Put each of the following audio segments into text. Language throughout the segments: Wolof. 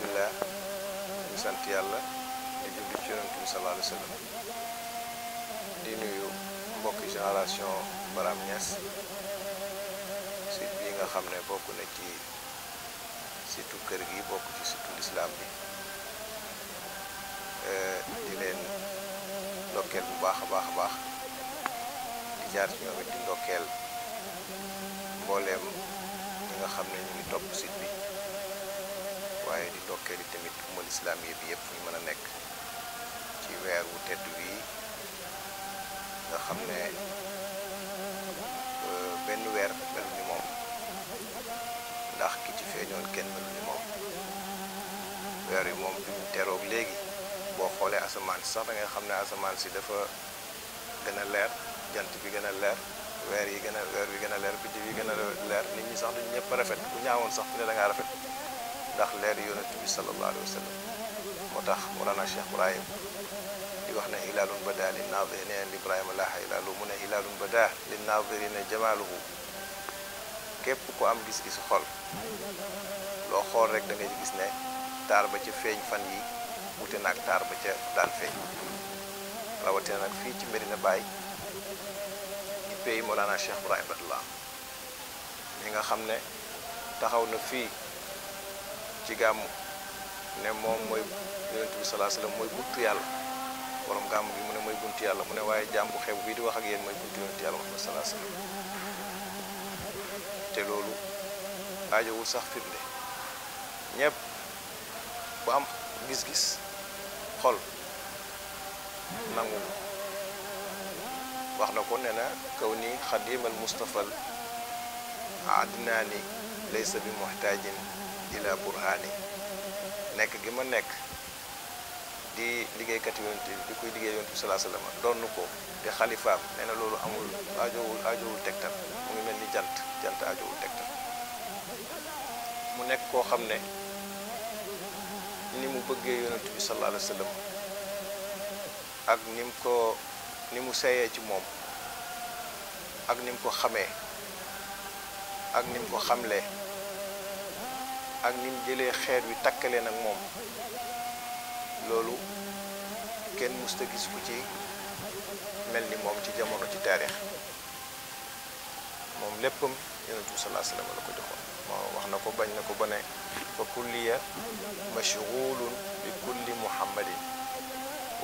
ñu sant yàlla di julli ci yonent bi sallallahu alayhi wa sallam di nuyu mbokki génération Baram Niass site bi nga xam ne bokk na ci situ kër gi bokk ci situ l'islam bi di leen ndokkeel bu baax a baax di jaar ci ñoom it di ndokkeel mbooleem ñi nga xam ne ñu ngi topp site bi waaye di ndokkeel yi tamit umal islam yi bi yëpp fu ñu mën a nekk ci weer wu tedd wi nga xam ne benn weer melu ni moom ndax ki ci feeñoon kenn melu ni moom weer wi moom bi mu teroog léegi boo xoolee asamaan si sax da nga xam ne asamaan si dafa gën a leer jant bi gën a leer weer wi gën a leer biddiw yi gën a leer nit ñi sax duñ ñëpp rafet bu ñaawoon sax fi ne da ngaa rafet ndax leer yonent bi sallallahu alayhi wa sallam moo tax Mawlana Cheikh Ibrahim di wax ne hilaalun bada li naazirina li Ibrahima laaha hilaalu mu ne hilaalun bada li naazirina jamaaluhu képp ku am gis-gisu xol loo xool rek da ngay gis ne taar ba ca feeñ fan yi wute naag taar ba ca daan feeñ rawatina nag fii ci Medina Baye di pays Mawlana Cheikh Ibrahim radiyallahu mi nga xam ne taxaw na fii ci gàmmu ne moom mooy yonent bi sallallahu alayhi wasallam mooy buntu yàlla borom gàmmu gi mu ne mooy buntu yàlla mu ne waaye jaam bu xeebu bii di wax ak yéen mooy buntu yonent yàlla Muhammad sallallahu alayhi wasallam te loolu aajowul sax firnde ñëpp bu am gis-gis xol nangu wax na ko ne na kaw ni xadimal mustafal adnaani laysa bi muhtaajin ila burhaani nekk gi ma nekk di liggéeykat yonent di koy liggéey yonent bi sallallahu alayhi wasallam doon ko te xalifaam nee na loolu amul aajowul tegtal mu ngi mel ni jant aajowul tegtal mu nekk koo xam ne ni mu bëggee yonent bi sallallahu alayhi wasallam ak ni mu seeyee ci moom ak ni mu ko xamee ak ni mu ko xamlee ak ni mu jëlee xeet wi takkale nag moom loolu kenn musta gis ku ci mel ni moom ci jamono ci taarix moom léppam yonent bi sallallahu alayhi wasallam la ko joxoon moo wax na ko bañ na ko ba ne fa kulliya mashghulun bi kulli muhammadin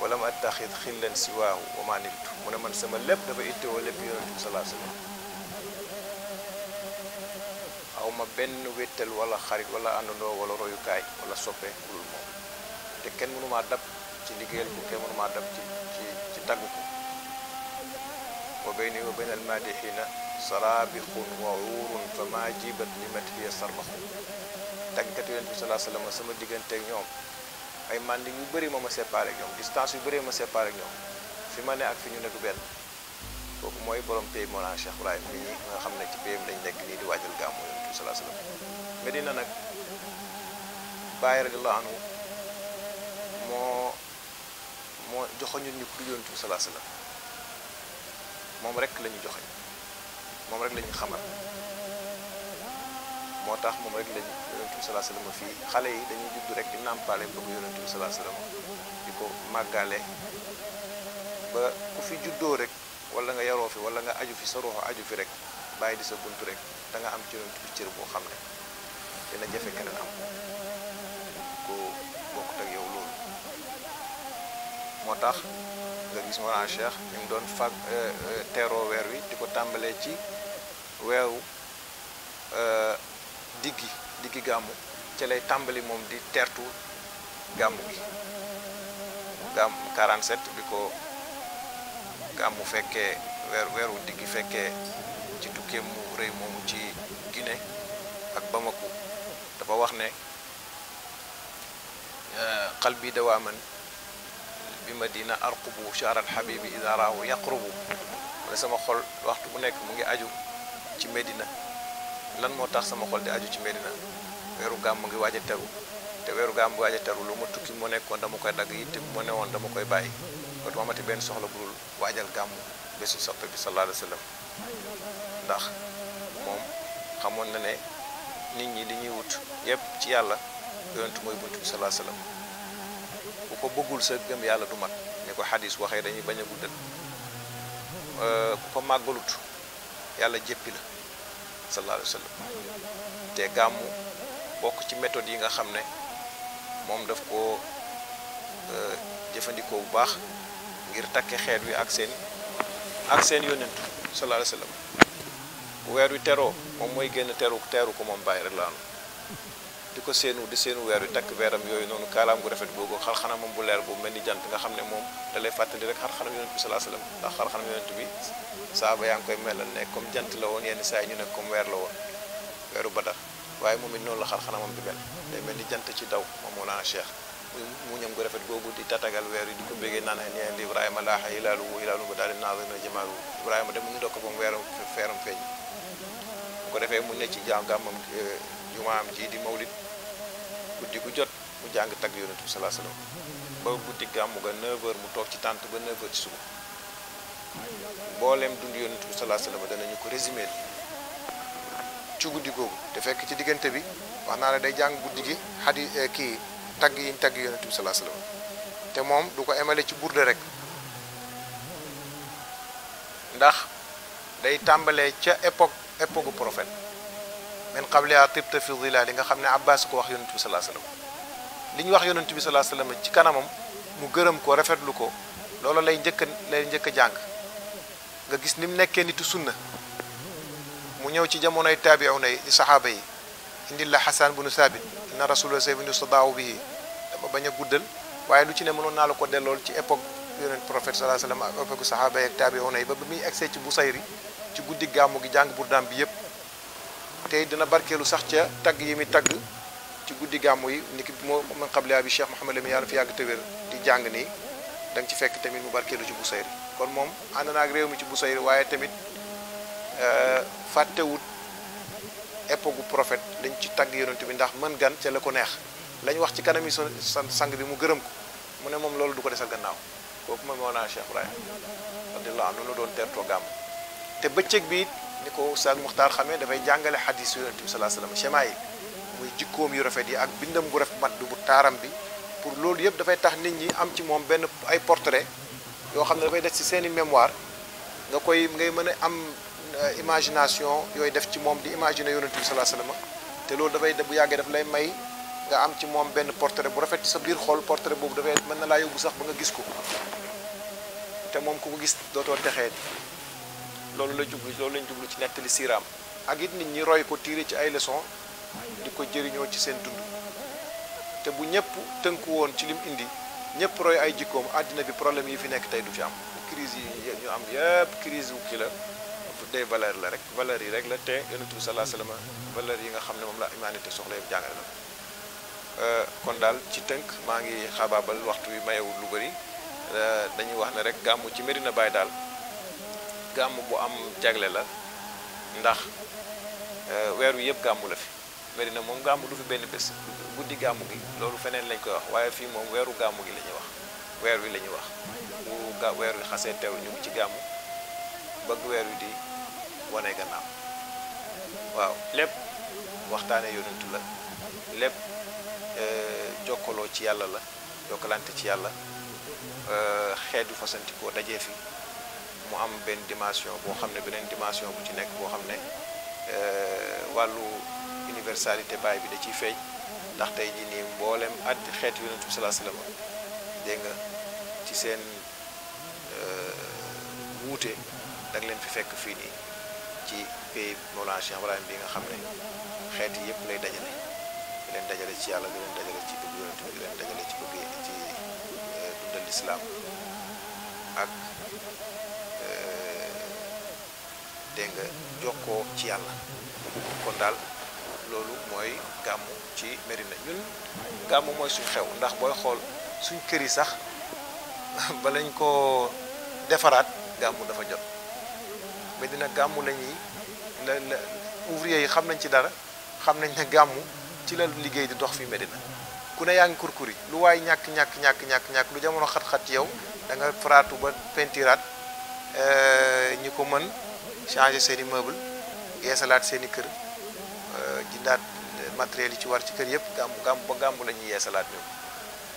walam attaxid xillan siwaahu wa ma niltu mu ne man sama lépp dafa ittewoo lépp yonent bi sallallahu alayhi wasallam aw ma benn wéttal wala xarit wala àndandoo wala royukaay wala soppe kurul moom te kenn mënumaa dab ci liggéeyal ko kenn mënumaa dab ci tagg ko wa bayni wa bayna almadihina sarabixun wa uurun fa ma jibat li mathiya sarmaxu taggkat yonent bi sallallahu alayhi wasallam sama diggante ak ñoom ay mandi yu bëri ma séparé ak ñoom distance yu bëri ma séparé ak ñoom fi ma ne ak fi ñu ne du benn kooku mooy borom pays Mawlana Cheikh Ibrahim mi ñi nga xam ne ci pays lañ nekk nii di waajal gàmmu yonent bi sallallahu alayhi wasallam Medina nag Baye radiyallahu anhu moo joxoñu ñu ku yonent bi sallallahu alayhi wasallam moom rek la ñu joxoñ moom rek la ñu xamal moo tax moom rek lañu yonent bi sallallahu alayhi wasallam fii xale yi dañuy judd rek di nàmpaale bëgg yonent bi sallallahu alayhi wasallam di ko màggale ba ku fi juddoo rek wala nga yaroo fi wala nga aju fi sa roxo aju fi rek bàyyi di sa buntu rek da nga am ci yonent bi cër boo xam ne dina jafe keneen am ko bokkut ak yow loolu moo tax nga gis Mawlana Cheikh ñu ngi doon fag teeroo weer wi di ko tàmbalee ci weeru diggi gàmmu ci lay tàmbali moom di teertu gàmmu gi gàmmu 47 bi ko gàmmu fekkee weeru diggi fekkee ci tukkeem mu rëy moomu ci Guinée ak Bamako dafa wax ne qalbi dawaaman bi Madina arqubu shahral habibi idha raahu yaqrubu mu ne sama xol waxtu bu nekk mu ngi aju ci Medina lan moo tax sama xol di aju ci Medina weeru gàmm mu ngi waaj a teru te weeru gàmm bu waaj a teru lu ma tukki moo nekkoon dama koy dagg yitte bu ma newoon dama koy bàyyi kon ma amati benn soxla budul waajal gàmm bésu soppe bi sallallahu alayhi wa sallam ndax moom xamoon na ne nit ñi li ñuy wut yépp ci yàlla yonentu mooy buntu bi sallallahu alayhi wa sallam bu ko bëggul sa gëm yàlla du mat ni ko xadis waxee dañuy bañ a guddal ku ko màggalut yàlla jéppi la sallallahu alayhi wa sallam te gàmmu bokk ci méthode yi nga xam ne moom daf ko jëfandikoo bu baax ngir takke xeet wi ak seen yonentu sallallahu alayhi wa sallam bu weer wi teroo moom mooy génn teeru ko moom bàyyi rek la di ko seenu weer wi takk weeram yooyu noonu kaalaam gu rafet googu xar xanamam bu leer boobu mel ni jant nga xam ne moom da lay fàttali rek xar xanam yonent bi sallallahu alayhi wasallam ndax xar xanam yonent bi saaba yaa ngi koy melal ne comme jant la woon yenn saa yi ñu ne comme weer la woon weeru badar waaye moom it noonu la xar xanamam bi mel day mel ni jant ci daw moom Mawlana Cheikh mu ñam gu rafet googu di tatagal weer yi di ko béggee naan ñeen di Ibrahima laaxa ilaalu ba daal di naazirina jamaalu Ibrahima dem mu ngi dokk ba mu feeram feeñ bu ko defee mu ne ci gàmmam jumaam ji di mawlid guddi gu jot mu jàng tagg yonent bi sallallahu alayhi wasallam ba guddi gàmmu ga 9h mu toog ci tànt ba 9h ci suba mbooleem dund yonent bi sallallahu alayhi wasallam danañu ko résumé ci guddi googu te fekk ci diggante bi wax naa ne day jàng guddi gi kii tagg yiñ tagg yonent bi sallallahu alayhi wasallam te moom du ko emale ci burde rek ndax day tàmbalee ca époque prophète min qabliha tibta fi dhilal li nga xam ne Abbas ko wax yonent bi sallallahu alayhi wasallam li ñu wax yonent bi sallallahu alayhi wasallam ci kanamam mu gërëm ko rafetlu ko loolu lay njëkk a jàng nga gis ni mu nekkee nitu sunna mu ñëw ci jamonoy taabi'una yi di saxaaba yi indil la Hasan bunu Sabit inna rasulullah sayfun yustada'u bihi dama bañ a guddal waaye lu ci ne mënoon naa la ko dellool ci époque yonent prophète sallallahu alayhi wasallam ak époque saxaaba yi ak taabi'una yi ba muy egsee ci Busayri ci guddi gàmmu gi jàng burdaam bi yépp tey dina barkeelu sax ca tagg yi mi tagg ci guddi gàmmu yi niki moo min qabliha bi Cheikh Mouhamed Lamine yàlla fi yàgg te wér di jàng nii da nga ci fekk tamit mu barkeelu ci Busayri kon moom ànd na ak réew mi ci Busayri waaye tamit fàttewut époque gu prophète dañ ci tagg yonent bi ndax mën gan ca la ko neex lañ wax ci kanam yi sang bi mu gërëm ko mu ne moom loolu du ko desal gannaaw kooku mooy Mawlana Cheikh Ibrahim radiyallahu anhu la doon teertoo gàmm te bëccëg bi ni ko Oustaz Muxtaar xamee dafay jàngale xadis yonent bi sallallahu alayhi wasallam schéma yi muy jikkoom yu rafet yi ak bindam gu rafet mat bi bu taaram bi pour loolu yëpp dafay tax nit ñi am ci moom benn ay portrait yoo xam ne dafay des ci seeni mémoire ngay mën a am imagination yooyu def ci moom di imaginer yonent bi sallallahu alayhi wasallam te loolu dafay bu yàggee daf lay may nga am ci moom benn portrait bu rafet ci sa biir xol portrait boobu dafay mën na laa yóbbu sax ba nga gis ko te moom ku ko gis dootoo texee loolu lañ jublu ci nettali siiraam ak it nit ñi roy ko tiire ci ay leçons di ko jëriñoo ci seen dund te bu ñëpp tënku woon ci lim indi ñëpp roy ay jikkoom àddina bi problème yi fi nekk tey du fi am crise yi ñu am yëpp crise wu kii la des valeurs la rek valeurs yi rek la te yonent bi sallallahu alayhi wasallam valeurs yi nga xam ne moom la humanité soxla yëpp jàngale na kon daal ci tënk maa ngi xabaabal waxtu wi mayewul lu bëri dañuy wax ne rek gàmmu ci Medina Baye daal gàmmu bu am jagle la ndax weer wi yëpp gàmmu la fi Medina moom gàmmu du fi benn bés guddi gàmmu gi loolu feneen lañ koy wax waaye fii moom weeru gàmmu gi la ñuy wax weer wi la ñuy wax bu weer wi xasee teew ñu ngi ci gàmmu bëgg weer wi di wane gannaaw waaw lépp waxtaane yonentu la lépp jokkaloo ci yàlla la jokkalante ci yàlla xeet yu fasantikoo dajee fi mu am benn dimension boo xam ne beneen dimension bu ci nekk boo xam ne wàllu universalité baay bi da ciy feeñ ndax tey jii nii mboolem at xeet yonent bi sallallahu alayhi wasallam dégg nga ci seen wuute da nga leen fi fekk fii nii ci pays Mawlana Cheikh Ibrahim bi nga xam ne xeet yi yëpp lay dajale di leen dajale ci yàlla di leen dajale ci bëgg yonent bi di leen dajale ci bëgg ci dundal lislaam ak dégg nga jokkoo ci yàlla kon daal loolu mooy gàmmu ci Medina ñun gàmmu mooy suñ xew ndax booy xool suñ kër yi sax ba lañ ko defaraat gàmmu dafa jot Medina gàmmu la ñuy la ouvrier yi xam nañ ci dara xam nañ ne gàmmu ci la liggéey di dox fi Medina ku ne yaa ngi kurkuri lu waay ñàkk lu jamono xat-xat ci yow da nga faraatu ba pentiraat ñi ko mën changer seen i meuble yeesalaat seen i kër jëndaat matériel yi ci war ci kër yëpp gàmmu la ñuy yeesalaat ñoom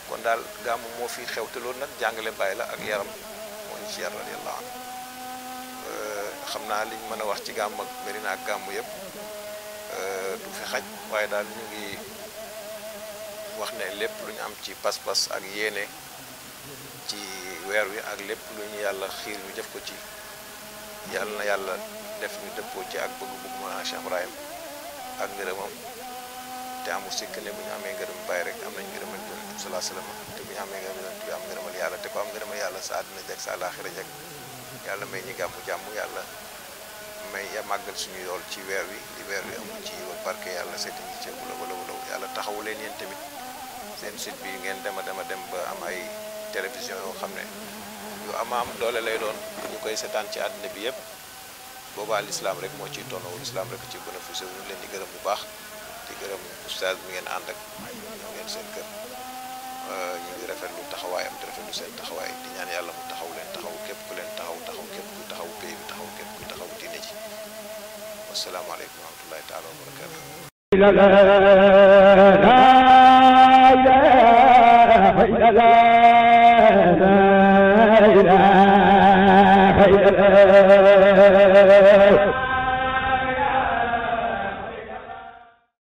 kon daal gàmmu moo fi xew te loolu nag jàngale bàyyi la ak yaram moo ñu ci yar radiyallahu anhu xam naa liñ mën a wax ci gàmm ak Médina ak gàmmu yëpp du fi xaj waaye daal ñu ngi wax ne lépp lu ñu am ci pas-pas ak yéene ci weer wi ak lépp lu ñu yàlla xiir ñu def ko ci yàlla na yàlla def ñu dëppoo ci ak bëgg-bëgg ma Cheikh Ibrahim ak ngërëmam te amul sikk ne bu ñu amee ngërëm bàyyi rek am nañ ngërëmal Yonent bi sallallahu alayhi wasallam te bu ñu amee ngërëm Yonent bi am ngërëmal yàlla te ko am ngërëmal yàlla sa àddina jeg sa àllaaxira jeg yàlla may ñi gàmmu jàmm yàlla may ya màggal suñu yool ci weer wi li weer wi amul ci wa barke yàlla seeti ñi ci wala yàlla taxawu leen yéen tamit seen site bi ngeen dem ba am ay télévision yoo xam ne yu am doole lay doon ñu koy seetaan ci àddina bi yëpp boobaa l'islam rek moo ciy tono l'islam rek ci bénéficié wu ñu leen di gërëm bu baax di gërëm oustaz bi ngeen ànd ak ñoo ngeen seen kër ñu ngi rafetlu taxawaayam te rafetlu seen taxawaay di ñaan yàlla mu taxaw leen taxaw képp ku leen taxaw képp ku taxaw pays bi taxaw képp ku taxaw diine ji wasalaamaaleykum wa rahmatullahi taala wa barakatuh